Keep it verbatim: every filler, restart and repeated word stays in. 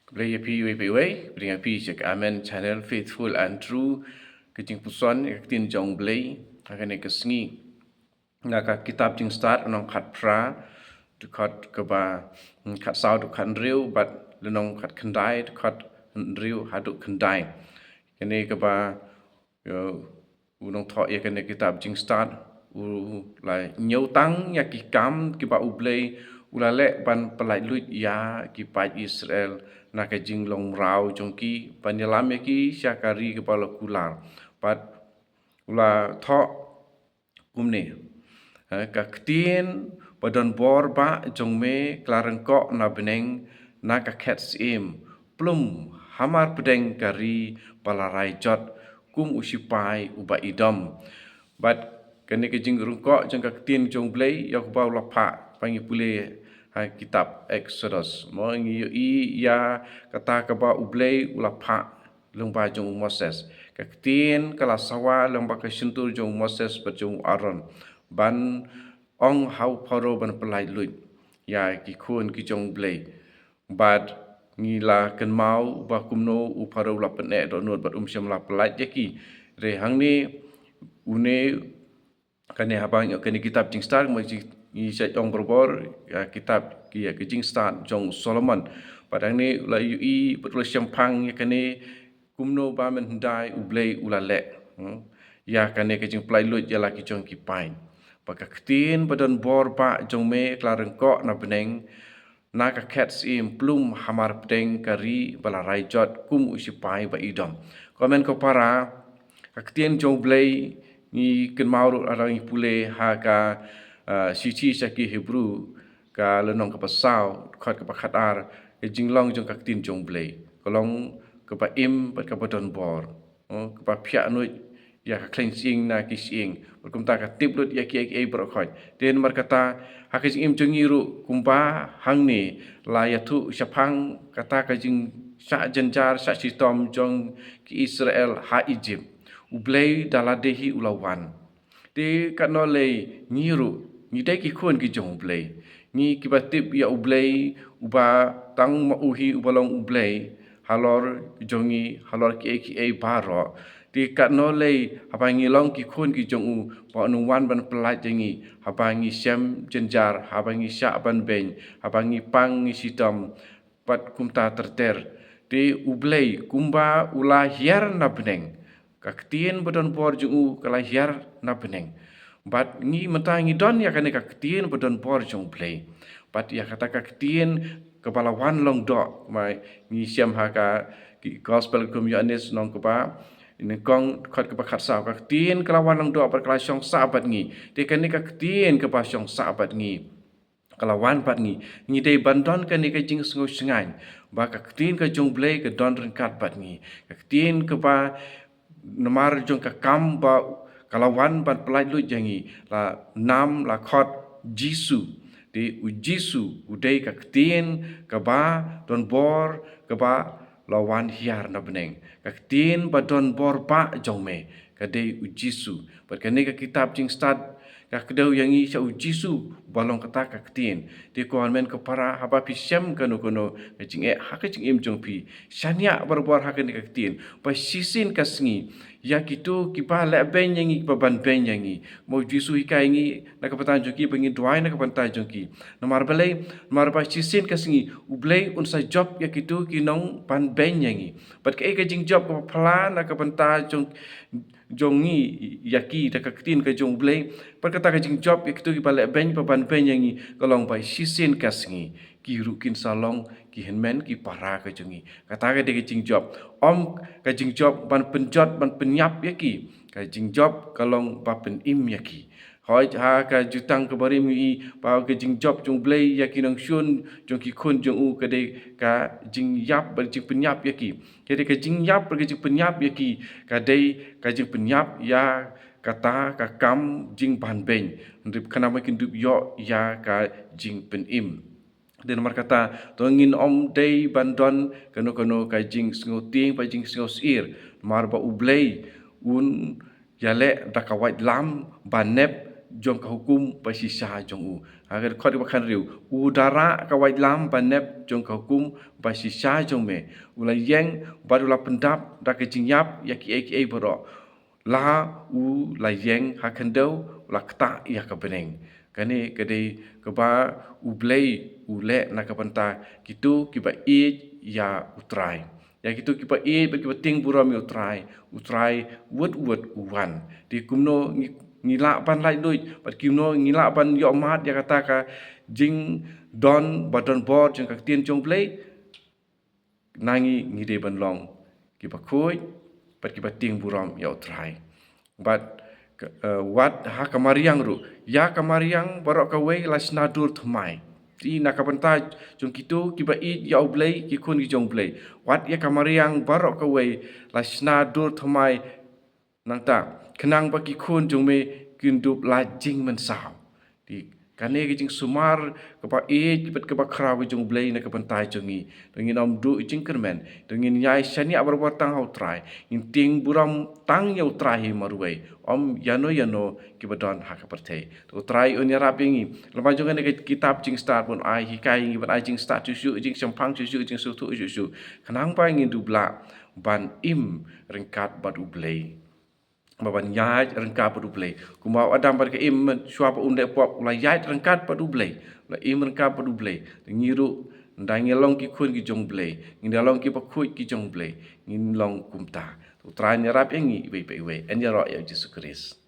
Khublei ïa phi uwei pa uwei, pdiang ïa phi sha ka Amen Channel, Faithful and True, ka jingpuson ïa ka ktien jong U Blei ha kane ka sngi. Na ka kitab Jingstad lynnong khatphra, dkhot kaba, hmm, khatsaw haduh khathynriew, bad lynnong khatkhyndai, dkhot hynriew haduh khyndai. Kane kaba, ïa, u nongthoh ïa kane kitab Jingstad u la ñiewtang ïa ki kam kiba U Blei u la leh ban pyllait luid ïa ki paid Israel na ka jinglong mraw jong ki, ban ïalam ïa ki sha ka ri kaba la kular. Bad u la thoh kumne. Ha, ka ktien ba don bor bah jong me ka la ryngkoh na bneng na ka khet syiem, plum hamar pdeng ka ri ba la rai jot kum u sipai uba Edom. Bad kane ka jingryngkoh jong ka ktien jong U Blei ïa kaba u la phah, ba ngi pule ha kitab Exodus. Mo, ngi ïohi ïa kata kaba U Blei u la phah lyngba jong u Moses. Ka ktien ka la sawa lyngba ka shyntur jong u Moses bad jong u Aaron, ban ong ha u Pharaoh ban pyllait luid ïa ki khun ki jong U Blei. Bad ngi la kynmaw ba kumno u Pharaoh u la pyneh dohnud bad um shym la pyllait ïa ki. Re hangne une, kane haba ngi ïoh kane kitab Jingstad, mo, ngi, ngi sa ong barabor, ïa, kitab ki, ïa, ka Jingstad jong u Solomon. Bad hangne la ïohi bad la shemphang ïa kane kumno ba mynhyndai U Blei u la leh, hmm, ïa kane ka jingpyllait luid ïa la ki jong ki paid. Ba ka ktien ba don bor bah jong me ka la ryngkoh na bneng na ka khet syiem, plum hamar pdeng ka ri ba la rai jot kum u sipai ba Edom. Ko hynmen ko para, ka ktien jong U Blei, ngi kynmaw ruh lada ngi pule ha ka, ah, shithi sha ki Hebru, ka lynnong kaba saw, dkhot kaba khatar, ka jinglong jong ka ktien jong U Blei ka long kaba im bad kaba don bor. Oh, kaba phiah nuid ïa ka khleiñ sying na ki sying. Bad kumta ka tip lut ïa kiei kiei baroh khoit. Te namar kata, ha ka jingim jong ngi ruh kumba hangne la ïathuh shaphang kata ka jingshah jynjar, shah shitom jong ki Israel ha Egypt. U Blei da lade hi u la wan. Te katno lei ngi ruh, ngi dei ki khun ki jong U Blei. Ngi kiba tip ïa U Blei, uba tang ma u hi uba long U Blei halor jong ngi, halor kiei kiei baroh. Te katno lei haba ngi long ki khun ki jong u, ba un wan ban pyllait ïa ngi haba ngi shem jynjar, haba ngi shah ban beiñ, haba ngi pang ngi shitom, bad kumta ter ter. Te U Blei kumba u la hiar na bneng, ka ktien ba don bor jong u ka la hiar na bneng. Bad ngi mynta ngi don ïa kane ka ktien ba don bor jong U Blei. Bad ïa kata ka ktien kaba la wan long doh, ma ngi shem ha ka ki Gospel kum Ïoannis lynnong kaba nyngkong, dkhot kaba khatsaw, ka ktien ka la wan long doh bad ka la shong sah bad ngi. Te kane ka ktien kaba shong sah bad ngi, ka la wan bad ngi, ngi dei ban don kane ka jingsngew shngaiñ ba ka ktien ka jong U Blei ka don ryngkat bad ngi. Ka ktien kaba namar jong ka kam ba ka la wan ban pyllait luid ïa ngi, la nam la khot Jisu. Te U Jisu u dei ka ktien kaba don bor, kaba la wan hiar na bneng. Ka ktien ba don bor bah jong me ka dei U Jisu. Bad kane ka kitab Jingstad ka kdew ïa ngi sha U Jisu ba long kata ka ktien. Te ko hynmen ko para, haba phi shem kano kano ka jingeh ha ka jingim jong phi, shaniah barabor ha kane ka ktien. Ba shisien ka sngi ïa kito kiba leh beiñ ïa ngi, kiba ban beiñ ïa ngi, mo, U Jisu hikai ngi na ka bynta jong ki ba ngin duwai na ka bynta jong ki. Namar balei? Namar ba shisien ka sngi U Blei un sa jop ïa kito ki nongban beiñ ïa ngi. Bad kaei ka jingjop kaba phylla na ka bynta jong, jong ngi ïa ki da ka ktien ka jong U Blei? Bad kata ka jingjop ïa kito kiba leh beiñ, ba ban beiñ ïa ngi, ka long ba shisien ka sngi ki ruh kin sa long ki hynmen ki para ka jong ngi. Kata ka dei ka jingjop. Ym ka jingjop ban pynjot ban pynïap ïa ki. Ka jingjop ka long ba pynim ïa ki. Hooid, ha ka Jutang kaba Rim ngi i ba ka jingjop jong U Blei ïa ki nongshun jong ki khun jong u ka dei ka jingïap bad jingpynïap ïa ki. Ka dei ka jingïap bad ka jingpynïap ïa ki, ka dei ka jingpynïap ïa kata ka kam jingban beiñ. Hynrei khnang ba kin dup ïoh ïa ka jingpynim. Te namar kata, to ngin ym dei ban don kano kano ka jingsngew tieng bad jingsngew sheptieng. Namar ba U Blei un ïaleh da ka waitlam ba nep jong ka hukum ba shisha jong u. Ha ka dkhot kaba khathynriew, u da rah ka waitlam ba nep jong ka hukum ba shisha jong me. U la ïeng bad u la pyndap da ka jingïap ïa kiei kiei baroh. La u la ïeng ha khyndew, u la ktah ïa ka bneng. Kane ka dei kaba U Blei u leh na ka bynta kito kiba ïeit ïa U Trai. Ïa kito kiba ïeit bad kiba tieng burom ïa U Trai, U Trai wut wut u wan. Te kumno ngi, ngi lah ban laitluid, bad kumno ngi lah ban ïoh mad ïa kata ka jingdon ba don bor jong ka ktien jong U Blei? Na ngi, ngi dei ban long kiba khuid bad kiba tieng burom ïa U Trai. Bad ka, eh, wat ha ka mariang ruh, ïa ka mariang baroh kawei la shna dur thymmai. Te na ka bynta jong kito kiba ïeit ïa U Blei, ki khun ki jong U Blei, wat ïa ka mariang baroh kawei la shna dur thymmai. Nangta, khnang ba ki khun jong me kin dup la jingmynsaw. Te kane ka jingsumar kaba ïeit bad kaba khraw ka jong U Blei na ka bynta jong ngi. To ngin ym duh jingkyrmen, to ngin ïai shaniah barabor tang ha U Trai, ngin tieng burom tang ïa U Trai hi marwei, ym ïano ïano kiba don ha ka pyrthei. To U Trai un ïarap ïa ngi. Lem bad jong kane ka kitab Jingstad bun ai hikai ïa ngi ban ai jingstad shuh shuh, jingshemphang shuh shuh, jingsngewthuh shuh shuh, khnang ba ngin dup lah ban im ryngkat bad U Blei. Ba ban ïaid ryngkat bad U Blei. Kumba u Adam bad ka Im, shuwa ba un leh pop, u la ïaid ryngkat bad U Blei, u la im ryngkat bad U Blei. Te ngi ruh, ynda ngi long ki khun ki jong U Blei, ngi da long kiba khuid ki jong U Blei, ngin long kumta. To U Trai un ïarap ïa ngi iwei pa iwei. Yn ïaroh ïa U Jisu Khrist.